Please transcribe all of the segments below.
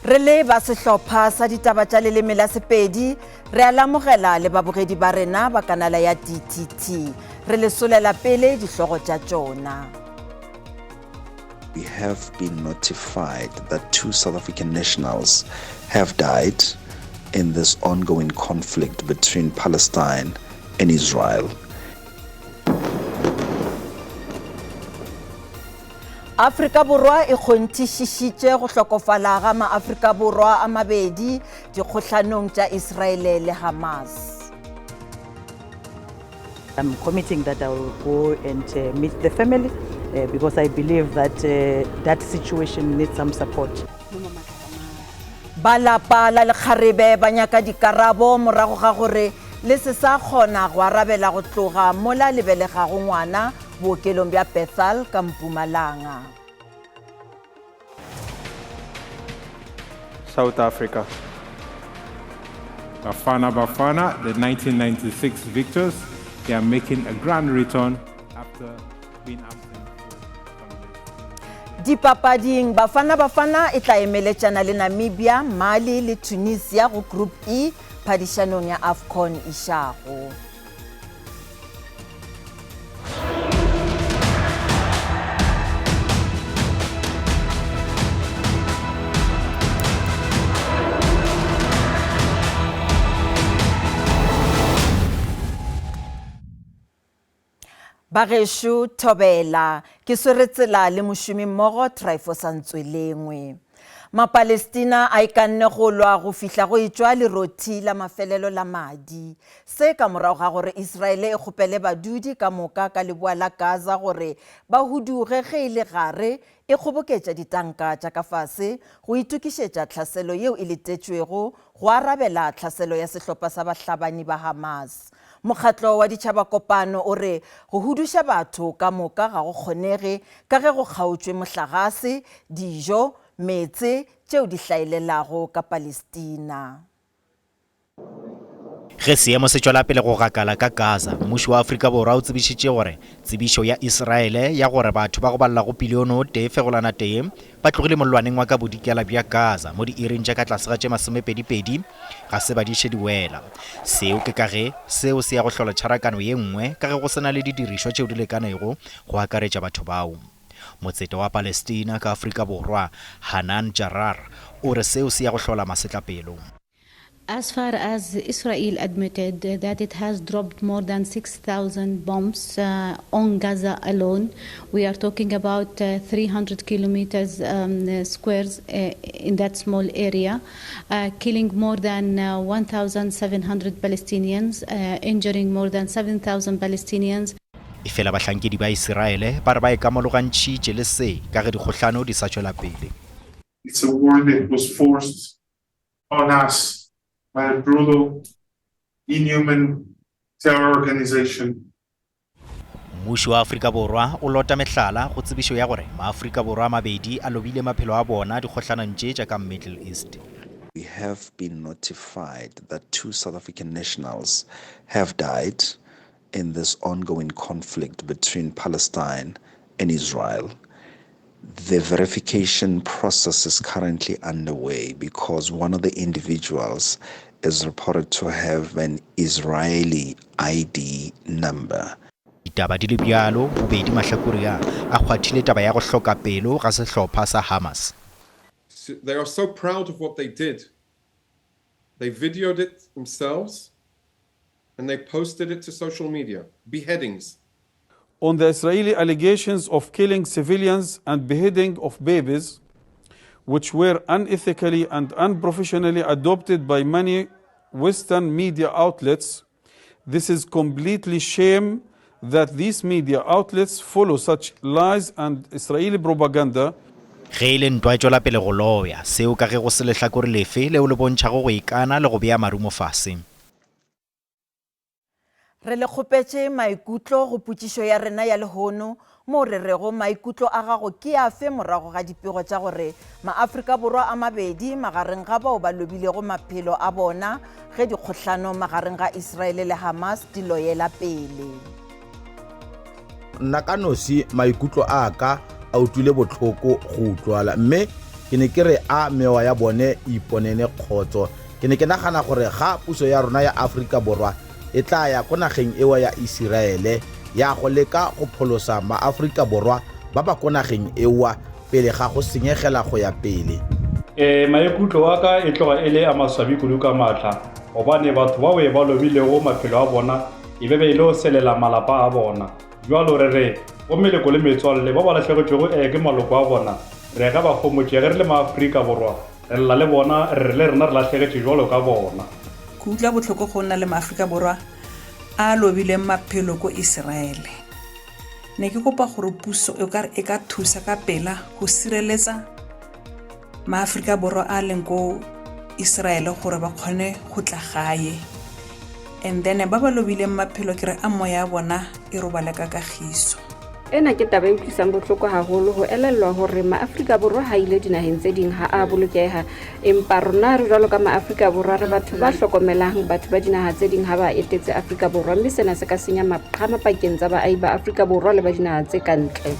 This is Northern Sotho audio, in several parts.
Re le ba sehlopha sa ditaba tša leleme la Sepedi, re a lamogela le babogedi ba rena ba kanala ya DTT. Re le solela pele dihlogo tša tšona. We have been notified that two South African nationals have died in this ongoing conflict between Palestine and Israel. Afrika Borwa e kgonthišišitše go hlokofala ga maAfrika Borwa a mabedi dikgohlanong tša Israele le Hamas. I'm committing that I will go and uh, meet the family uh, because I believe that uh, that situation needs some support. Ba lapa la lekgarebe ba nyaka dikarabo morago ga gore le se sa kgona go arabela go tloga mola le belegago ngwana bookelong bja Bethal ka Mpumalanga. South Africa. Bafana Bafana, the 1996 victors, they are making a grand return after being absent for some years. Dipapading, Bafana Bafana e tla emeletšana le Namibia, Mali le Tunisia go Group E phadišanong ya AFCON išago. Bagešo Thobela, ke swere tsela le mošomimmogo Tryphosa Ntswelengwe. Mapalestina a ikanne go lwa go fihla go etšwa lerothi la mafelelo la madi. Se ka morago ga gore Israele e kgopele badudi ka moka ka leboa la Gaza gore ba huduge ge e le gare e kgoboketša ditanka tša ka fase go itokišetša tlhaselo yeo e letetšwego go arabela tlhaselo ya sehlopha sa bahlabani ba Hamas. Mokgatlo wa Ditšhabakopano o re go huduša batho ka moka ga go kgonege ka ge go kgaotšwe mohlagase, dijo, meetse tšeo di hlaelelago ka Palestina. Ge seemo se tšwela pele go gakala ka Gaza, mmušo wa Afrika Borwa o tsebišitše gore tsebišo ya Israele ya gore batho ba go balela go pilione o tee fegolwana tee ba tlogile mollwaneng wa ka bodikela bja Gaza mo diiring tša ka tlase ga tše masomepedipedi ga se ba diše di wela. Seo ke ka ge seo se ya go hlola tšharakano ye nngwe ka ge go se na le didirišwa tšeo di lekanego go akaretša batho bao. Motseta wa Palestina ka Afrika Borwa, Hanan Jarrar, o re seo se ya go hlola masetlapelo. As far as Israel admitted that it has dropped more than 6,000 bombs uh, on Gaza alone, we are talking about uh, 300 kilometers um, squares uh, in that small area, uh, killing more than uh, 1,700 Palestinians, uh, injuring more than 7,000 Palestinians. Efela bahlankedi ba Isiraele ba re ba ikamologantšhitše le se ka ge dikgohlano di sa tšwela pele. It's a war that was forced on us by a brutal, inhuman terror organization. Mmušo wa Afrika Borwa o lota mehlala go tsebišo ya gore maAfrika Borwa a mabedi a lobile maphelo a bona dikgohlanong tše tša ka Middle East. We have been notified that two South African nationals have died in this ongoing conflict between Palestine and Israel. The verification process is currently underway because one of the individuals is reported to have an Israeli ID number. Ditaba di le bjalo, bobedi mahlakore a a kgwathile taba ya go hloka pelo ga sehlopha sa Hamas. They are so proud of what they did. They videoed it themselves and they posted it to social media. Beheadings. On the Israeli allegations of killing civilians and beheading of babies, which were unethically and unprofessionally adopted by many Western media outlets, this is completely shame that these media outlets follow such lies and Israeli propaganda. Ge e le ntwa e tšwela pele go loya, seo ka ge go se lehlakore lefe leo le bontšhago go ikana le go bea marumo fase. Re le kgopetše maikutlo go potšišo ya rena ya lehono moo re rego maikutlo a gago ke afe morago ga dipego tša gore maAfrika Borwa a mabedi magareng ga bao ba lobilego maphelo a bona ge dikgohlano magareng ga Israele le Hamas di loyela pele. Nna ka nosi maikutlo a ka a utlwile botlhoko go utlwala mme. Ke ne ke re a mewa ya bone e iponene kgotso. Ke ne ke nagana gore ga puso ya rona ya Aforika Borwa e tla ya ko nageng ewa ya Iseraele ya go leka go pholosa maAforika Borwa ba ba ko nageng ewa pele ga go senyegela go ya pele. Ee, maikutlo a ka e tloga e le a maswabi kudu ka maatla gobane batho bao ba lobilego maphelo a bona e be ba ile go selela malapa a bona. Bjalo re re go meloko le metswalle ba ba lahlegetšwego ee ke maloko a bona, re ge ba homotše ge re le maAfrika Borwa re lla le bona re re le rena re lahlegetše bjalo ka bona. Ke utlwa bohloko go nna le maAfrika Borwa a a lobileng maphelo ko Iseraele. Ne ke kopa gore puso e ka e ka thusa ka pela go sireletsa maAfrika Borwa a leng ko Iseraele gore ba kgone go tla gae. And then ba ba lobileng maphelo ke re a moya ya bona e robale ka kagiso. Ena ke taba e utlwisang bohloko haholo ho elellwa hore maAfrika Borwa ha ile dinaheng tse ding ha a bolokeha. Empa rona re jwalo ka maAfrika Borwa re batho ba hlokomelang batho ba dinaha tse ding ha ba etetse Afrika Borwa mme sena se ka senya maqhama pakeng tsa baahi ba Afrika Borwa le ba dinaha tse ka ntle.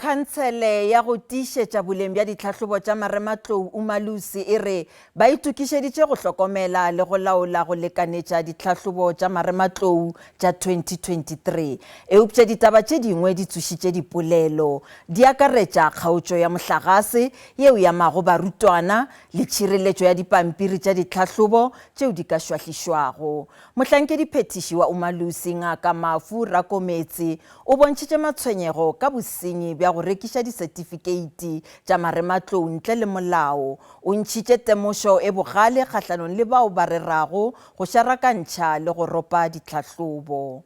Khansele ya go tiišetša boleng bja ditlhahlobo tša marematlou Umalusi e re ba itokišeditše go hlokomela le go laola go lekanetša ditlhahlobo tša marematlou tša 2023. Eupša ditaba tše dingwe di tsošitše dipolelo. Di akaretša kgaotšo ya mohlagase yeo e amago barutwana le tšhireletšo ya dipampiri tša ditlhahlobo tšeo di ka šwahlišwago. Mohlankediphethiši wa Umalusi, Ngaka Mafu Rakometsi, o bontšhitše matshwenyego ka bosenyi bja go rekiša disetifikeiti tša marematlou ntle le molao. O ntšhitše temošo e bogale kgahlanong le bao ba rerago go šarakantšha le go ropa ditlhahlobo.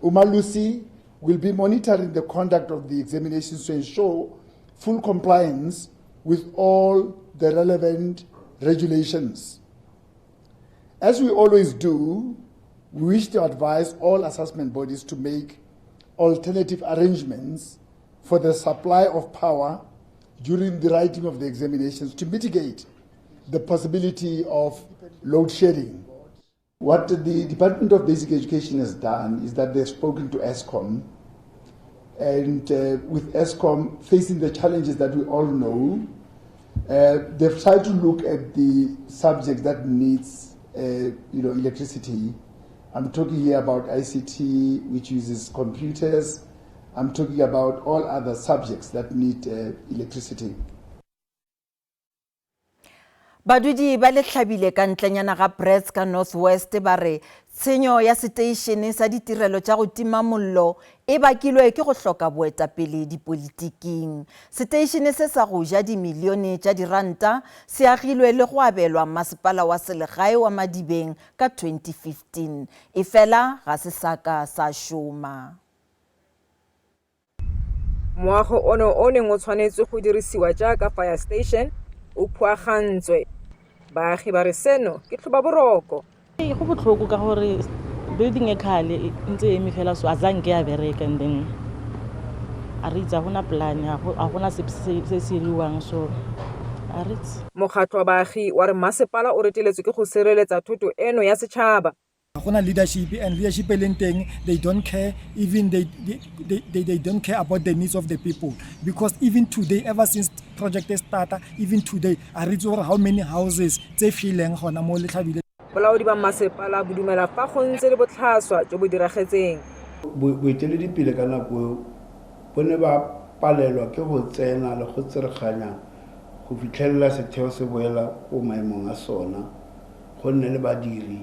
Umalusi will be monitoring the conduct of the examinations to ensure full compliance with all the relevant regulations. As we always do, we wish to advise all assessment bodies to make alternative arrangements for the supply of power during the writing of the examinations to mitigate the possibility of load shedding. What the Department of Basic Education has done is that they've spoken to ESCOM, and uh, with ESCOM facing the challenges that we all know, uh, they've tried to look at the subjects that needs, uh, you know, electricity. I'm talking here about ICT, which uses computers. I'm talking about all other subjects that need uh, electricity. Badudi ba Lehlabile ka ntlenyana ga Brits ka North West ba re tshenyo ya seteišene sa ditirelo tša go tima mollo e bakilwe ke go hloka boetapele dipolitiking. Seteišene se sa go ja dimilione tša diranta se agilwe le go abelwa masepala wa selegae wa Madibeng ka 2015, efela ga se sa ka sa šoma. Moago ono o neng o tshwanetswe go dirisiwa jaaka fire station o phuagantswe. Baagi ba re seno ke tlhobaboroko. Go botlhoko ka gore building e kgale e ntse e eme fela so a zanke ya bereka and then a re itse a gona plan a gona sepe se se iriwang so a re itse. Mokgatlho wa baagi wa re masepala o reteletswe ke go sireletsa thoto eno ya setšhaba. Ga gona leadership and leadership e leng teng they don't care even they, they, they, they don't care about the needs of the people because even today ever since project e starta even today a re itse gore how many houses tse fileng gona mo letlhabile. Bolaodi ba mmasepala bo dumela fa go ntse le botlhaswa jo bo diragetseng. Boeteledipele ka nako eo bo ne ba palelwa ke go tsena le go tsereganya go fitlhelela setheo se boela ko maemong a sona. Go nne le badiri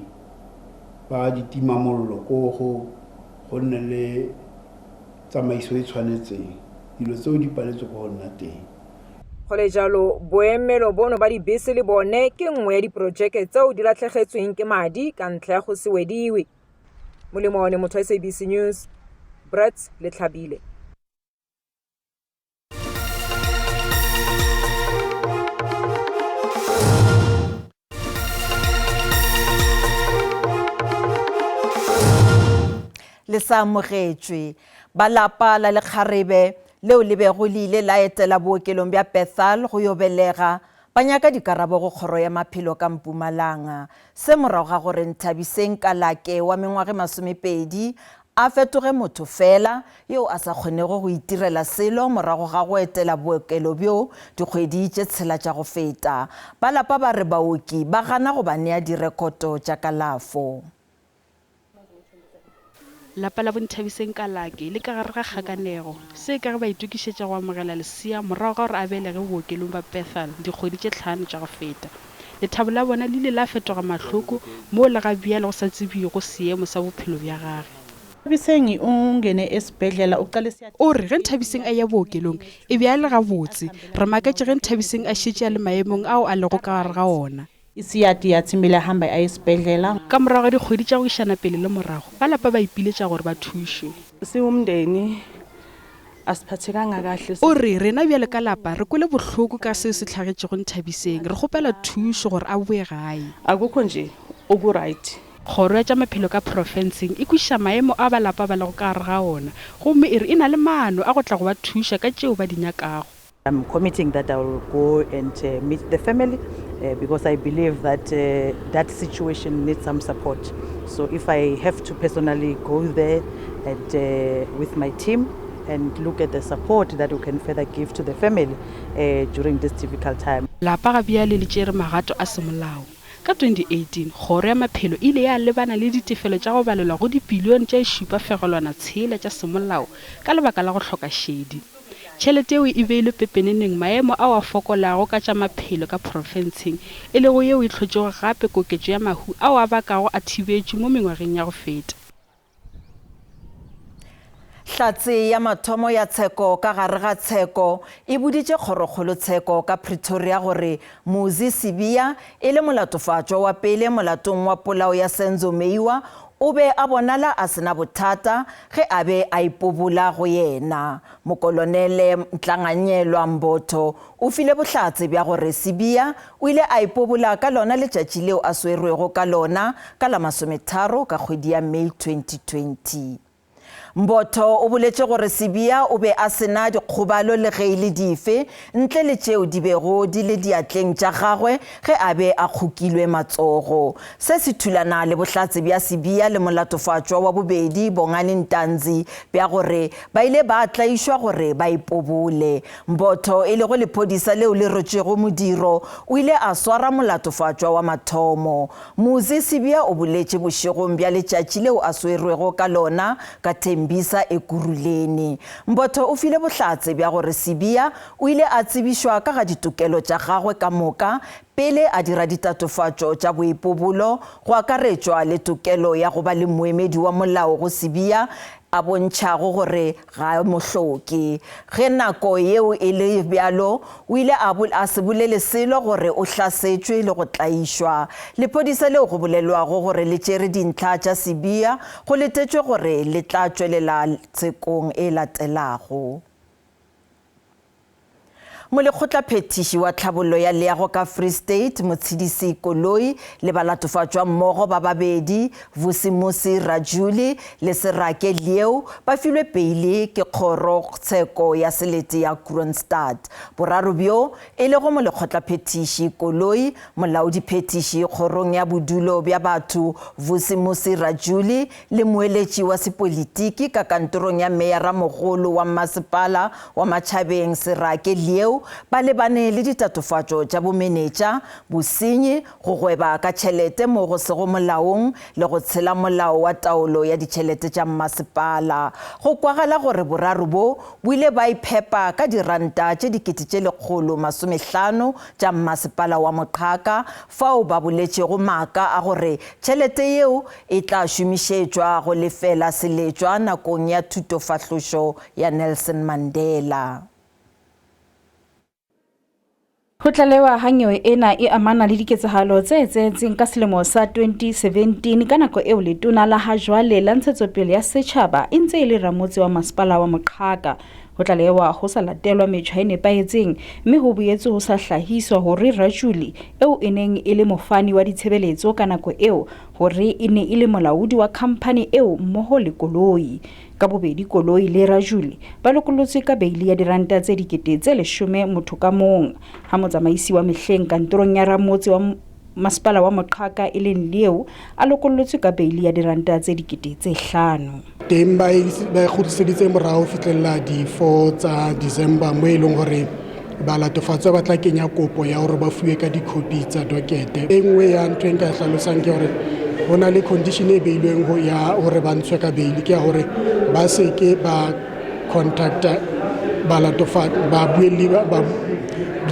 ba ditimamollo koo go, go nne le tsamaiso e tshwanetseng. Dilo tseo di paletswe ke go nna teng. Go le jalo, boemelo bono ba dibese le bone ke nngwe ya diporojeke tseo di latlhegetsweng ke madi ka ntlha ya go se wediwe. Molemo one motho SABC News, Brits Letlhabile. le sa amogetšwe. Ba lapa la lekgarebe leo le bego le ile la etela bookelong bja Bethal go yo belega, ba nyaka dikarabo go Kgoro ya Maphelo ka Mpumalanga. Se morago ga gore Nthabiseng Kalake wa mengwage masomepedi a fetoge motho fela yo a sa kgonego go itirela selo morago ga go etela bookelo bjo dikgwedi tše tshela tša go feta. Ba lapa ba re baoki ba gana go ba nea direkoto tša kalafo. Lapa la boNthabiseng Kalake le ka gare ga kgakanego. Se ka ge ba itokišetša go amogela lesea morago ga gore a belege bookelong ba Bethal dikgwedi tše tlhano tša go feta. Lethabo la bona le ile la fetoga mahloko moo le ga bjale go sa tsebjego seemo sa bophelo bja gage. Nthabiseng o ngene esibhedlela o qale O re ge Nthabiseng a eya bookelong e be a le gabotse. Re maketše ge Nthabiseng a šetše a le maemong ao a lego ka gare ga ona. Isiyati ya tshimile hamba a esibhedlela. Ka morago ga dikgwedi tša go išana pele le morago, ba lapa ba ipiletša gore ba thušwe. Siwumndeni asiphathekanga kahle. O re, Rena bjalo ka lapa re kwele bohloko ka seo se hlagetšego Nthabiseng. Re kgopela thušo gore a boe gae. Akukho nje oku right. Kgoro ya tša Maphelo ka profenseng e kwešiša maemo a ba lapa ba lego ka gare ga ona gomme e re e na le maano a go tla go ba thuša ka tšeo ba di nyakago. I'm committing that I will go and uh, meet the family uh, because I believe that uh, that situation needs some support. So if I have to personally go there and uh, with my team and look at the support that we can further give to the family uh, during this difficult time. Lapa ga bjale le tšere magato a semolao. Ka 2018, Kgoro ya Maphelo e ile ya lebana le ditefelo tša go balelwa go dipilione tše 7.6 tša semolao ka lebaka la go hloka šedi. Tšhelete yeo e beilwe pepeneneng maemo ao a fokolago ka tša maphelo ka profenseng, e lego yeo e hlotšego gape koketšo ya mahu ao a bakago a thibetšwe mo mengwageng ya go feta. Hlatse ya mathomo ya tsheko ka gare ga tsheko e boditše kgorokgolotsheko ka Pretoria gore Muzi Sibiya e le molatofatšwa wa pele molatong wa polao ya Senzo Meyiwa o be a bonala a se na bothata ge a be a ipobola go yena. Mokolonele Ntlanganyelwa Mbotho o file bohlatse bja gore Sibiya o ile a ipobola ka lona letšatši leo a swerwego ka lona ka la masometharo ka kgwedi ya May 2020. Mbotho o boletše gore Sibiya o be a se na dikgobalo le ge e le dife ntle le tšeo di bego di le diatleng tša gagwe ge a be a kgokilwe matsogo. Se se thulana le bohlatse bja Sibiya le molatofatšwa wa bobedi Bongani Ntanzi bja gore ba ile ba tlaišwa gore ba ipobole. Mbotho, e lego lephodisa leo le rotšego modiro, o ile a swara molatofatšwa wa mathomo. Muzi Sibiya o boletše bošegong bja letšatši leo a swerwego ka lona ka Tembisa Ekurhuleni. Mbotho o file bohlatse bja gore Sibiya o ile a tsebišwa ka ga ditokelo tša gagwe ka moka pele a dira ditatofatšo tša boipobolo, go akaretšwa le tokelo ya go ba le moemedi wa molao go Sibiya a bontšhago gore ga a mo hloke. Ge nako yeo e le bjalo, o ile a a se bolele selo gore o hlasetšwe le go tlaišwa. Lephodisa leo go bolelwago gore le tšere dintlha tša Sibiya go letetšwe gore le tla tšwelela tshekong e latelago. Molekgotlaphethiši wa Tlhabollo ya Leago ka Free State, Motshidisi Koloi le balatofatšwa mmogo ba babedi, Vusimusi Rajuli le Serake Lieu, ba filwe peile ke Kgorotsheko ya Selete ya Kroonstad. Boraro bjo, e lego Molekgotlaphethiši Koloi, Molaodiphethiši Kgorong ya Bodulo bja Batho, Vusimusi Rajuli le moeletši wa sepolitiki ka kantorong ya meyaramogolo wa mmasepala wa Matšhabeng Serake Lieu ba lebane le ditatofatšo tša bomenetša, bosenyi, go gweba ka tšhelete mo go sego molaong le go tshela molao wa taolo ya ditšhelete tša mmasepala. Go kwagala gore boraro bo bo ile ba iphepa ka diranta tše 150,000 tša mmasepala wa Moqhaka fao ba boletšego maaka a gore tšhelete yeo E tla šomišetšwa go lefela seletšwa nakong ya thutofahlošo ya Nelson Mandela. Ho tlalewa ha nyewe ena e amana le diketsahalo tse etsahetseng ka selemo sa 2017 ka nako eo letona la ha jwale la ntshetsopele ya setjhaba e ntse e le ramotse wa masepala wa Moqhaka. Ho tlalewa ho sa latelwa metjha e nepahetseng mme ho boetse ho sa hlahiswa hore Rajuli, eo e neng e le mofani wa ditshebeletso ka nako eo, hore e ne e le molaodi wa khamphane eo mmoho le koloi. Ka bobedi koloi le Rajuli ba lokolotswe ka beili ya diranta tse 10,000 motho ka mong. Ha motsamaisi wa mehleng kantorong ya ramotse wa masepala wa Moqhaka e leng Leo a lokolotswe ka beili ya diranta tse 5,000. Teng ba e kgutliseditse morao ho fihlella di-4 tsa December mo e leng hore balatofatswa ba tla kenya kopo ya hore ba fuwe ka dikhopi tsa dokete. E nngwe ya ntho e nka e hlalosang ke hore ho na le condition e beilweng ho ya hore ba ntshwe ka beili ke ya hore ba se ke ba contacta babuelli ba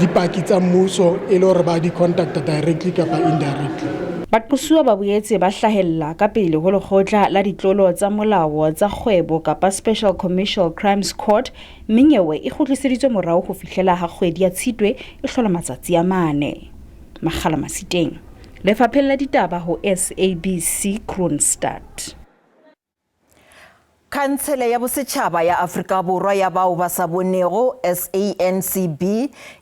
dipaki tsa mmuso e le hore ba di contacta directly kapa indirectly. Baqosuwa ba boetse ba hlahella ka pele ho lekgotla la ditlolo tsa molao tsa kgwebo kapa Special Commercial Crimes Court mme nyewe e kgutliseditswe morao ho fihlela ha kgwedi ya Tshitwe e hlola matsatsi a mane. Makgala Masiteng, Lefapheng la Ditaba ho SABC Kroonstad. Khansele ya Bosetšhaba ya Afrika Borwa ya Bao ba sa Bonego, SANCB,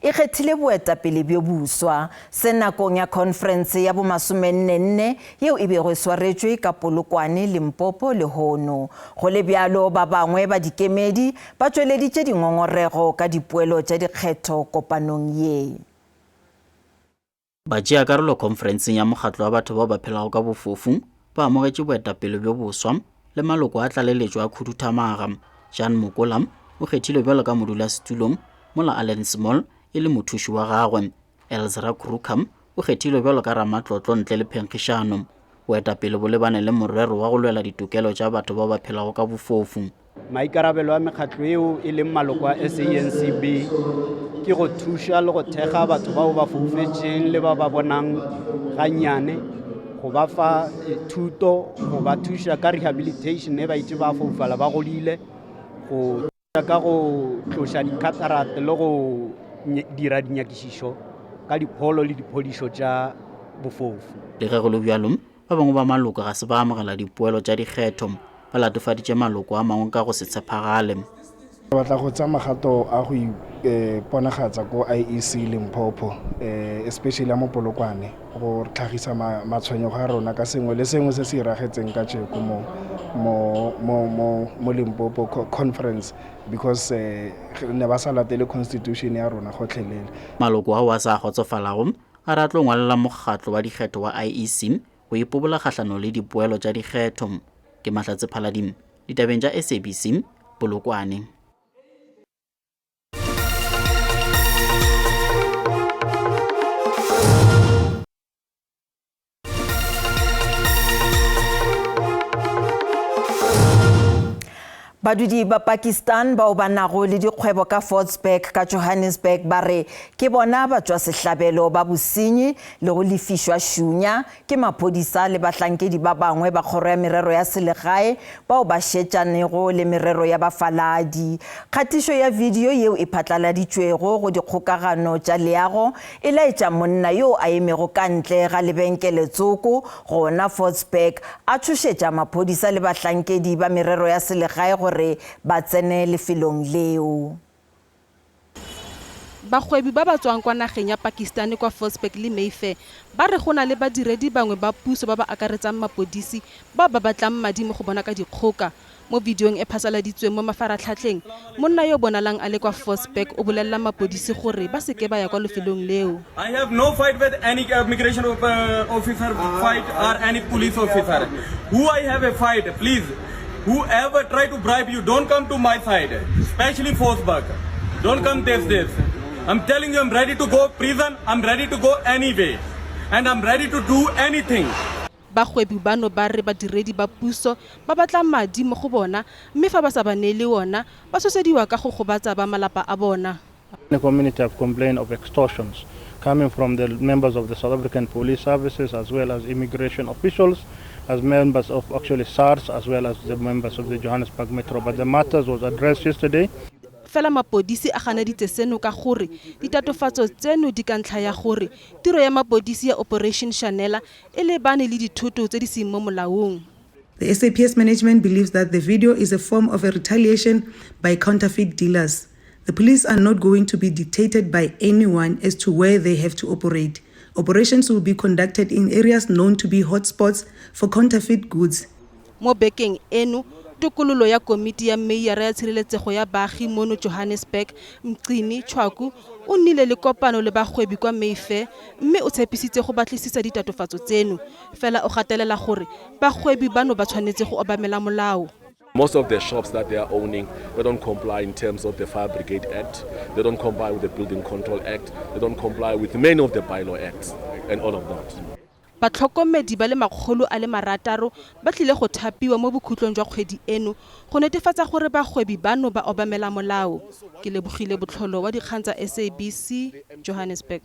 e kgethile boetapele bjo boswa. Se nakong ya khonferense ya bomasomennenne yeo e bego e swaretšwe ka Polokwane, Limpopo lehono. Go le bjalo, ba bangwe ba dikemedi ba tšweleditše dingongorego ka dipoelo tša dikgetho kopanong ye. Batšeakarolo khonferenseng ya mokgatlo wa batho bao ba phelago ka bofofu ba amogetše boetapele bjo boswa le maloko a tlaleletšo a khuduthamaga. Jan Mokola o kgethilwe bjalo ka modulasetulo mola Allan Small e le mothuši wa gagwe. Elzra Kruger o kgethilwe bjalo ka ramatlotlo ntle le phenkgišano. Boetapele bo lebane le morero wa go lwela ditokelo tša batho bao ba phelago ka bofofu. Maikarabelo a mekgatlo eo e leng maloko a SANCB ke go thuša le go thekga batho bao ba foufetšeng le ba ba bonang gannyane, go ba fa eh, thuto, go ba thuša ka rehabilitation e ba itse ba foufala ba godile, go thuša ka go tloša di-cataract le go dira dinyakišišo ka dipholo le diphodišo tša bofofu. Le ge go le bjalo, Ba bangwe ba maloko ga se ba amogela dipoelo tša dikgetho. Ba latofaditše maloko a mangwe ka go se tshepagale. Re batla go tsaya magato a go iponagatsa ko IEC Limpopo, especially a mo Polokwane, go tlhagisa matshwenyego a rona ka sengwe le sengwe se se iragetseng ka tšeko mo, mo, mo, mo, mo Limpopo conference because ne ba sa latele constitution ya rona gotlhelele. Maloko ao a sa kgotsofalago A re a tlo ngwalela mokgatlo wa dikgetho wa IEC go ipobola kgahlanong le dipoelo tša dikgetho. Ke Mahlatse Phaladimo, ditabeng tša SABC, Polokwane. Badudi ba Pakistan bao ba nago le dikgwebo ka Fordsburg ka Johannesburg ba re ke bona batšwasehlabelo ba bosenyi le go lefišwa šunya ke maphodisa le bahlankedi ba bangwe ba Kgoro ya Merero ya Selegae bao ba šetšanego le merero ya bafaladi. Kgatišo ya video yeo e phatlaladitšwego go dikgokagano tša leago e laetša monna yo a emego ka ntle ga lebenkele tsoko gona Fordsburg a tšhošetša maphodisa le bahlankedi ba merero ya selegae gore ba tsene lefelong leo. Bagwebi ba ba tswang kwa nageng ya Pakistan kwa Fordsburg le Mayfair ba re go na le badiredi bangwe ba puso ba ba akaretsang mapodisi bao ba batlang madi mo go bona ka dikgoka. Mo bidiong e phasaladitsweng mo mafaratlhatlheng, monna yo o bonalang a le kwa Fordsburg o bolelela mapodisi gore ba se ke ba ya kwa lefelong leo. I have no fight with any immigration officer fight or any police officer. Who I have a fight, please, whoever try to bribe you, don't come to my side, especially Fordsburg. Don't come this, this. I'm telling you, I'm ready to go prison, I'm ready to go anyway, and I'm ready to do anything. Bagwebi bano ba re badiredi ba puso ba batla madi mo go bona mme fa ba sa ba neele ona, ba tshosediwa ka go gobatsa ba malapa a bona. The community have complained of extortions coming from the members of the South African Police Services as well as immigration officials, as members of actually SARS as well as the members of the Johannesburg Metro. But the matters was addressed yesterday. Fela mapodisi a ganeditse seno ka gore ditatofatso tseno di ka ntlha ya gore tiro ya mapodisi ya Operation Shanela e lebane le dithoto tse di seng mo molaong. The SAPS management believes that the video is a form of a retaliation by counterfeit dealers. The police are not going to be dictated by anyone as to where they have to operate. Operations will be conducted in areas known to be hotspots for counterfeit goods. Mo bekeng eno, tokololo ya komiti ya Meiara ya Tshireletsego ya Baagi mono Johannesburg, Mgcini Tshwaku, o nnile le kopano le bagwebi kwa Mayfair mme o tshepisitse go batlisisa ditatofatso tseno. Fela o gatelela gore bagwebi bano ba tshwanetse go obamela molao. Most of the shops that they are owning, they don't comply in terms of the Fire Brigade Act, they don't comply with the Building Control Act, they don't comply with many of the bylaw acts and all of that. Batlhokomedi ba le 600 ba tlile go thapiwa mo bokhutlong jwa kgwedi eno go netefatsa gore bagwebi bano ba obamela molao. Ke Lebogile Botlholo wa dikgang tsa SABC, Johannesburg.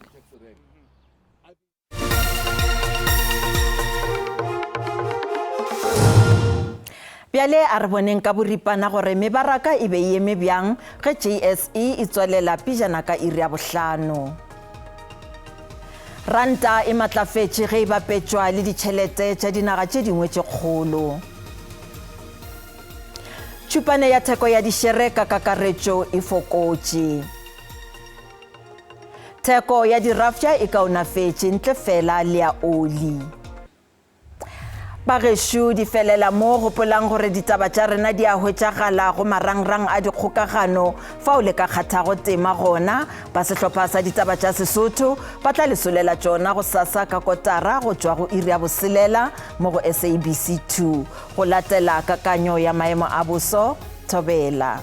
Bjale a re boneng ka boripana gore mebaraka e be e eme bjang ge JSE e tswelela pejana ka iri ya bohlano. Ranta e matlafetše ge e bapetšwa le ditšhelete tša dinaga tše dingwe tše kgolo. Tšhupane ya theko ya dišere ka kakaretšo e fokotše. Theko ya dirafša e kaonafetše ntle fela le ya oli. Bagešo di felela mo, gopolang gore ditaba tša rena di a hwetšagala go marangrang a dikgokagano fao le ka kgathago tema gona. Ba sehlopha sa ditaba tša Sesotho ba tla le solela tšona gosasa ka kotara go tšwa go iri ya boselela mo go SABC 2. Go latela kakanyo ya maemo a boso, thobela.